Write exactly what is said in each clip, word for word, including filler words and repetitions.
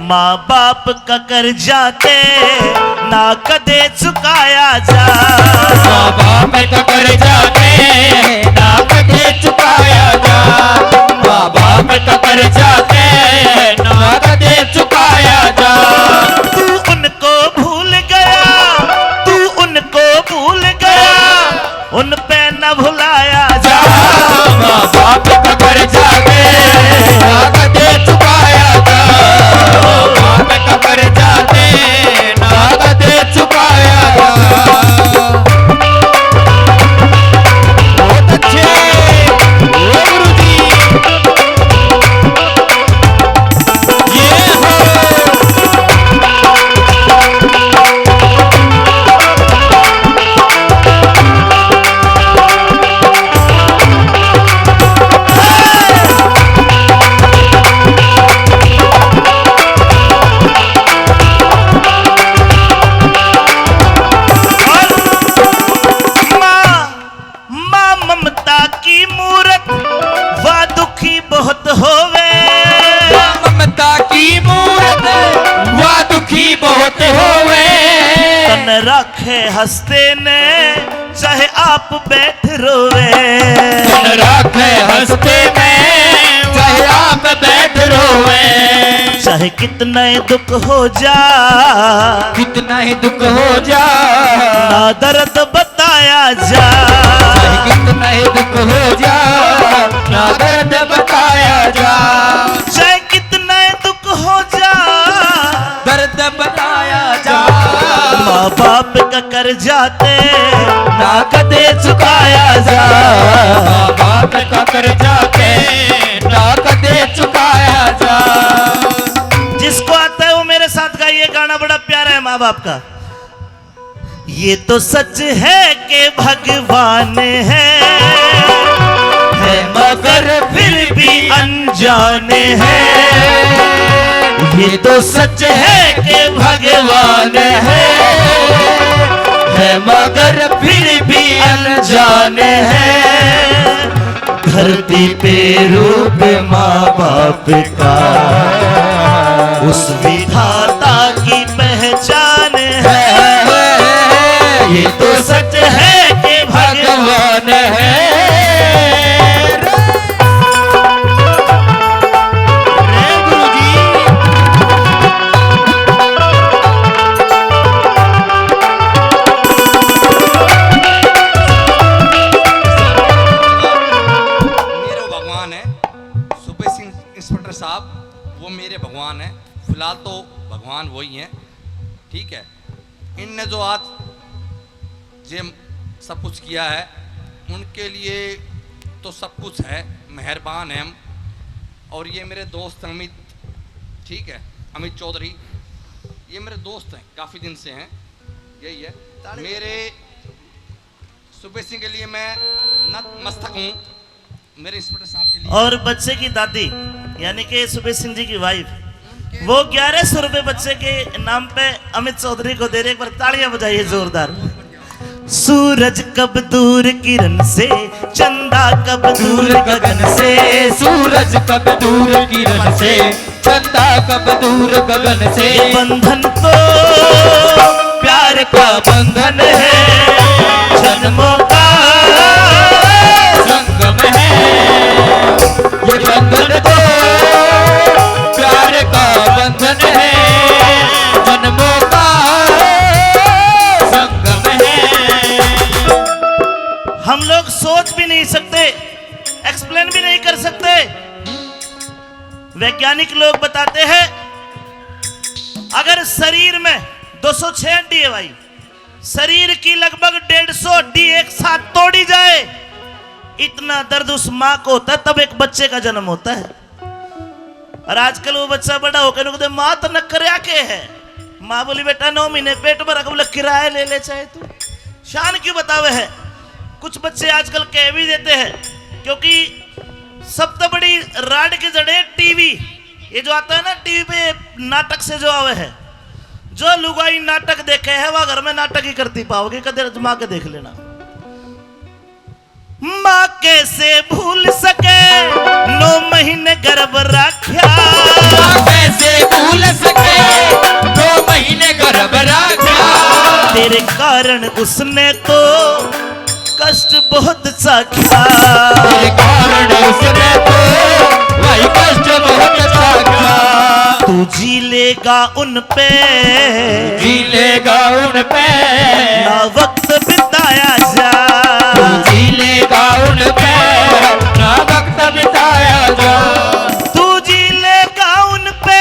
माँ बाप का कर्जा ते ना कदे चुकाया जा। माँ बाप का कर्जा ते ना कदे चुकाया जा। माँ बाप का कर्जा ते ना कदे चुकाया जा। तू उनको भूल गया, तू उनको भूल गया, उन पे न भुलाया जा। माँ बाप का कर्जा दे, ना कदे चुकाया जा। माँ बाप का कर्जा दे, ना कदे चुकाया जा। बहुत अच्छे। ओ गुरु जी। ये हो। माँ ममता की मूरत, वा दुखी बहुत होवे। माँ ममता की मूरत, वा दुखी बहुत होवे। तन राखे हंसते ने, चाहे आप बैठ रोवे। तन राखे हंसते ने, चाहे आप बैठ रोवे। चाहे कितना ही दुख हो जा, कितना ही दुख हो जा, ना दर्द बताया जा। चाहे कितना ही दुख हो जा, ना दर्द बताया जा। चाहे कितना ही दुख हो जा, दर्द बताया जा। माँ बाप का कर्जा ते ना कदे चुकाया जा। माँ बाप का कर्जा ते ना कदे चुकाया जा। जिसको आता है वो मेरे साथ गाइए, गाना बड़ा प्यारा है माँ बाप का। ये तो सच है कि भगवान है, है मगर फिर भी अनजान है। ये तो सच है कि भगवान है, है मगर फिर भी अनजान है। धरती पे रूप माँ बाप का, उस विधाता की पहचान है। ये तो सच है कि भगवान है। रे गुरु जी। मेरे भगवान है सुबे सिंह इंस्पेक्टर साहब, वो मेरे भगवान है। फिलहाल तो भगवान वही हैं, ठीक है। इनने जो आज ये सब कुछ किया है, उनके लिए तो सब कुछ है, मेहरबान है हम। और ये मेरे दोस्त अमित, ठीक है, अमित चौधरी, ये मेरे दोस्त हैं, काफ़ी दिन से हैं, यही है मेरे। सुबे सिंह के लिए मैं नतमस्तक हूँ, मेरे इंस्पेक्टर साहब के लिए। और बच्चे की दादी, यानी कि सुबे सिंह जी की वाइफ, वो ग्यारह सौ रुपए बच्चे के नाम पे अमित चौधरी को दे रहे। एक बार तालियां बजाइए जोरदार। सूरज कब दूर किरण से, चंदा कब दूर गगन से। सूरज कब दूर किरण से, चंदा कब दूर गगन से। ये बंधन तो प्यार का बंधन है, जन्मों का संगम है। ये बंधन तो प्यार का बंधन है, जन्मों का संगम है। हम लोग सोच भी नहीं सकते, एक्सप्लेन भी नहीं कर सकते। वैज्ञानिक लोग बताते हैं, अगर शरीर में दो सौ छह हड्डी है भाई, शरीर की लगभग डेढ़ सौ हड्डी एक साथ तोड़ी जाए, इतना दर्द उस माँ को होता है, तब एक बच्चे का जन्म होता है। और आजकल वो बच्चा बड़ा होकर कहते, माँ तो नकर्या के है। माँ बोली, बेटा, नौ महीने पेट में रख, बोले, किराया ले ले चाहे तू। शान क्यों बतावे है? कुछ बच्चे आजकल कह भी देते हैं, क्योंकि सबसे बड़ी राड की जड़े टीवी, ये जो आता है ना टीवी पे नाटक से जो आवे है, जो लुगाई नाटक देखे है, वह घर में नाटक ही करती पाओगे, कदे आजमा के देख लेना। माँ कैसे भूल सके, नौ महीने गर्भ रखा। माँ कैसे भूल सके, तेरे कारण उसने तो कष्ट बहुत चाखा। तेरे कारण उसने तो भाई कष्ट बहुत चाखा। तू जी लेगा उन पे, जी लेगा उन पे। ना वक्त बिताया जा। तू जी लेगा उन पे, ना वक्त बिताया जा। तू जी लेगा उन पे,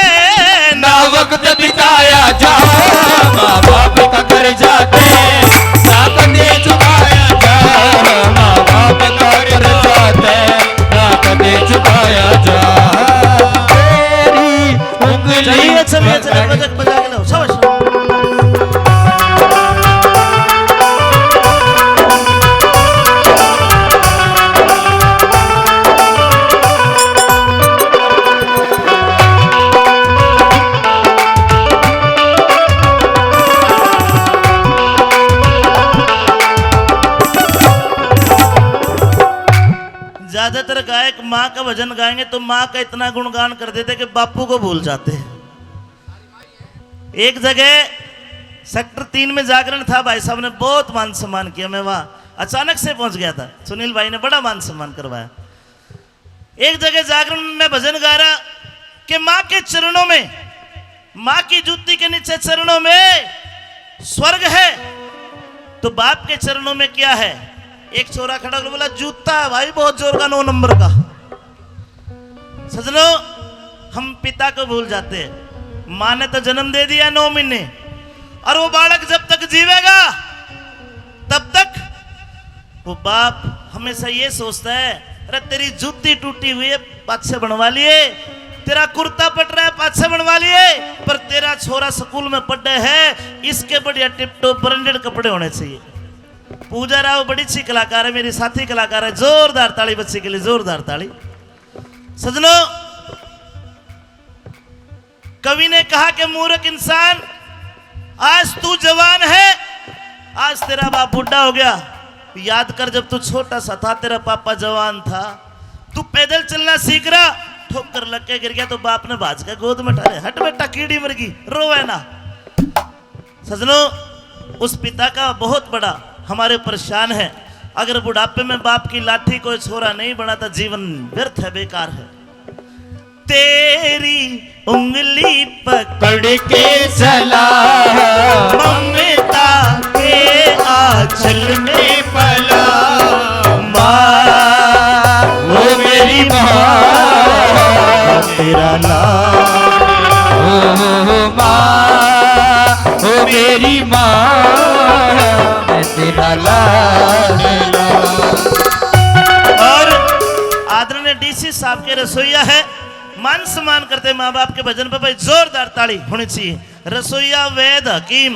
ना वक्त बिताया जा। माँ बाप का कर्जा ते ना कदे चुकाया जा। माँ बाप का कर्जा ते ना कदे चुकाया जा। तेरी उंगली चलिए, चलिए, चलिए, पकड़ बजा, बजा के लाओ, शाबाश। ज्यादातर गायक माँ का भजन गाएंगे तो माँ का इतना गुणगान कर देते कि बापू को भूल जाते हैं। एक जगह सेक्टर तीन में जागरण था, भाई साहब ने बहुत मान सम्मान किया। मैं वहां अचानक से पहुंच गया था, सुनील भाई ने बड़ा मान सम्मान करवाया। एक जगह जागरण में भजन गा रहा कि माँ के चरणों में, माँ की जूती के नीचे चरणों में स्वर्ग है, तो बाप के चरणों में क्या है? एक छोरा खड़ा होकर बोला, जूता है भाई, बहुत जोर का, नौ नंबर का। सजनों, हम पिता को भूल जाते हैं। माँ ने तो जन्म दे दिया नौ महीने, और वो बालक जब तक जीवेगा तब तक वो बाप हमेशा ये सोचता है, अरे तेरी जूती टूटी हुई है, पाछे बनवा लिए, तेरा कुर्ता पट रहा है, पाछे बनवा लिए, पर तेरा छोरा स्कूल में पढ़े है, इसके बढ़िया टिप टॉप ब्रांडेड कपड़े होने चाहिए। पूजा राव बड़ी अच्छी कलाकार है, मेरी साथी कलाकार है, जोरदार ताली बच्ची के लिए, जोरदार ताली। सजनों, कवि ने कहा कि मूर्ख इंसान, आज तू जवान है, आज तेरा बाप बूढ़ा हो गया। याद कर, जब तू छोटा सा था, तेरा पापा जवान था, तू पैदल चलना सीख रहा, ठोकर लग के गिर गया तो बाप ने भाज के गोद में उठा ले, हट बेटा, कीड़ी मर गई, रोवे ना। सजनों, उस पिता का बहुत बड़ा हमारे ऊपर शान है। अगर बुढ़ापे में बाप की लाठी कोई छोरा नहीं बना तो जीवन व्यर्थ है, बेकार है। तेरी उंगली पकड़ के चला, ममता के आंचल में पला। माँ, ओ मेरी माँ, तेरा लाल। ओ माँ, ओ मेरी माँ, मैं तेरा लाल। और आदरणीय डीसी साहब के रसोईया है, मान सम्मान करते माँ बाप के भजन पे भाई जोरदार ताली होनी चाहिए। रसोईया, वैद, हकीम,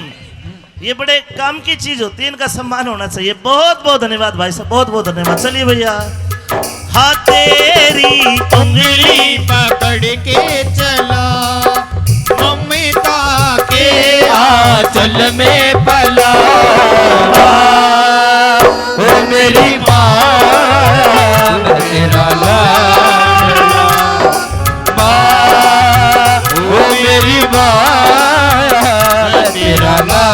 ये बड़े काम की चीज होती है, इनका सम्मान होना चाहिए। बहुत बहुत धन्यवाद भाई साहब, बहुत बहुत धन्यवाद। चलिए भैया। हाँ, तेरी उंगली पकड़ के चला, ममता के आंचल में पला। ओ मेरी माँ, तेरा लाडला। माँ, ओ मेरी माँ, तेरा लाडला।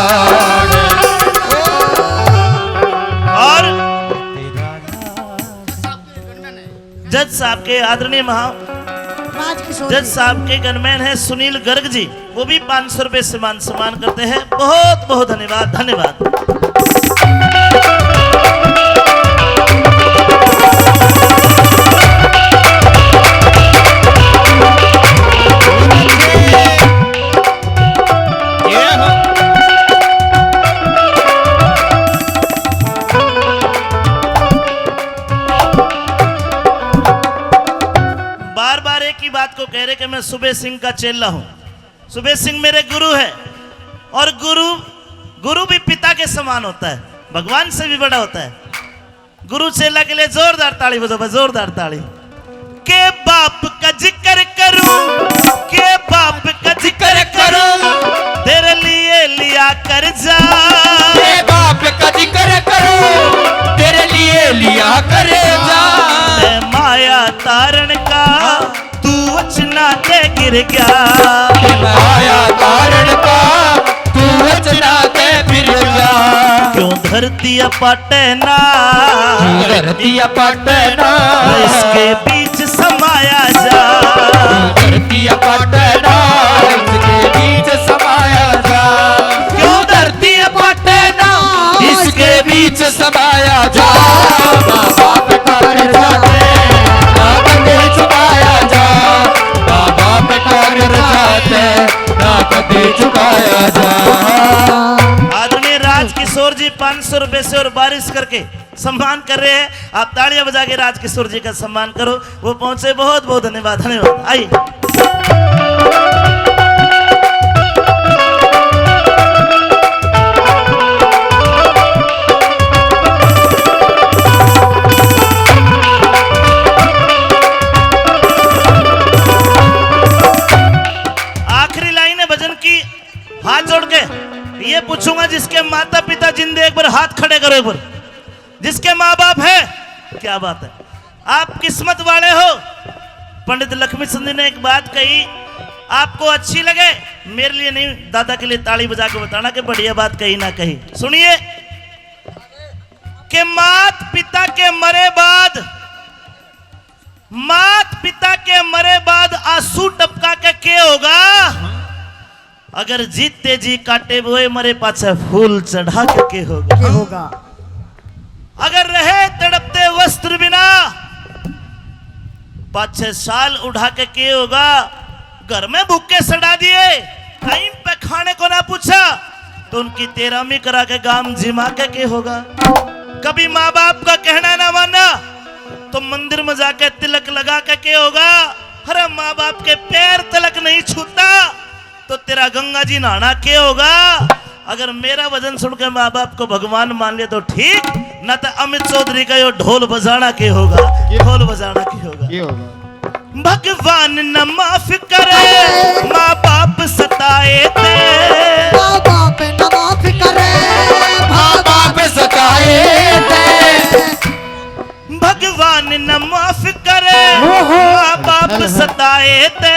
और जज साहब के आदरणीय महा-, राजकिशोर जज जी। साहब के गनमैन हैं सुनील गर्ग जी, वो भी पाँच सौ रुपए से मान सम्मान करते हैं। बहुत बहुत धन्यवाद, धन्यवाद। बार बार एक ही बात को कह रहे कि मैं सुबेश सिंह का चेला हूं। सुबेश सिंह मेरे गुरु है, और गुरु, गुरु भी पिता के समान होता है, भगवान से भी बड़ा होता है। गुरु चेला के लिए जोरदार ताली बजाओ भाई, जोरदार ताली। के बाप का जिक्र करूं, के बाप का जिक्र करूं, तेरे लिए लिया कर्जा। के बाप का जिक्र करूं, तेरे लिए लिया कर्जा। मैं माया तारण का, तू वचना ते गिर गया। माया तारण का, तू वचना ते गिर गया। धरती पाटे ना, धरती पाटे ना, इसके बीच समाया जा। धरती पाटे ना, इसके बीच समाया जा। क्यों धरती पाटे ना, इसके बीच समाया जा। माँ बाप का कर्जा दे, ना कभी चुकाया जा। माँ बाप का कर्जा दे, ना कभी चुकाया जा। आदरणीय राज किशोर जी पाँच सौ रुपए से और बारिश करके सम्मान कर रहे हैं। आप तालियां बजा के राज किशोर जी का सम्मान करो। वो पहुंचे, बहुत बहुत धन्यवाद, धन्यवाद। आइए। आखिरी लाइन है भजन की, हाथ जोड़ के ये पूछूंगा, जिसके माता पिता जिंदे, एक बार हाथ खड़े करो, एक बार। जिसके माँ बाप है, क्या बात है, आप किस्मत वाले हो। पंडित लक्ष्मी चंद जी ने एक बात कही, आपको अच्छी लगे, मेरे लिए नहीं, दादा के लिए ताली बजा के बताना कि बढ़िया बात कही ना कही। सुनिए कि मात पिता के मरे बाद, मात पिता के मरे बाद आंसू टपका के के होगा? अगर जीते जी काटे बोए, मरे पाछे फूल चढ़ा के के होगा? के होगा? अगर रहे तड़पते वस्त्र बिना, पाछे शाल उढ़ा के के होगा? घर में भूखे सड़ा दिए, टाइम पे खाने को ना पूछा, तो उनकी तेरामी करा के गाम जिमा के के होगा? कभी माँ बाप का कहना ना माना, तो मंदिर में जाके तिलक लगा के के होगा? अरे, माँ बाप के पैर तलक नहीं छूता, तो तेरा गंगा जी नहाना के होगा? अगर मेरा भजन सुन के माँ बाप को भगवान मान लिया तो ठीक, ना तो अमित चौधरी का यो ढोल बजाना के होगा? ये ढोल बजाना के होगा? ये होगा। भगवान न माफ करे, माँ बाप सताए ते। माँ बाप न माफ करे, माँ बाप सताए ते। भगवान न माफ करे, ओहो। माँ बाप सताए ते।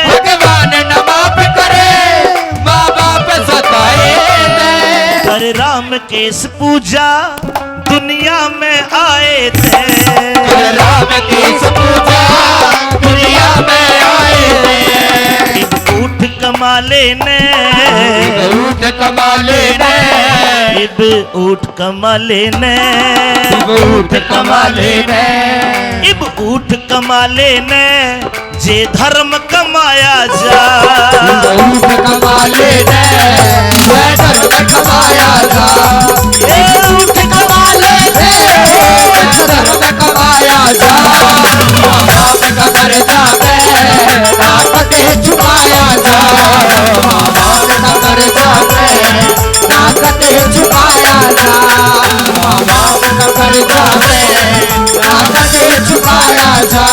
भगवान न माफ करे, माँ बाप सताए ते। अरे राम केस पूजा दुनिया में आए ते। अरे राम केस पूजा दुनिया में आए ते। इब ऊठ कमा लेने। इब ऊठ कमा लेने। इब ऊठ कमा लेने। इब ऊठ कमा लेने। इब ऊठ कमा लेने, जे धर्म कमाया जा। इब ऊठ कमा लेने, जे धर्म कमाया जा। ए ऊठ कमा लेने, जे धर्म कमाया जा। माँ बाप का कर्जा दे, ना कदे चुकाया जा। माँ बाप का कर्जा दे, ना कदे चुकाया जा। माँ बाप का कर्जा दे, ना कदे चुकाया जा।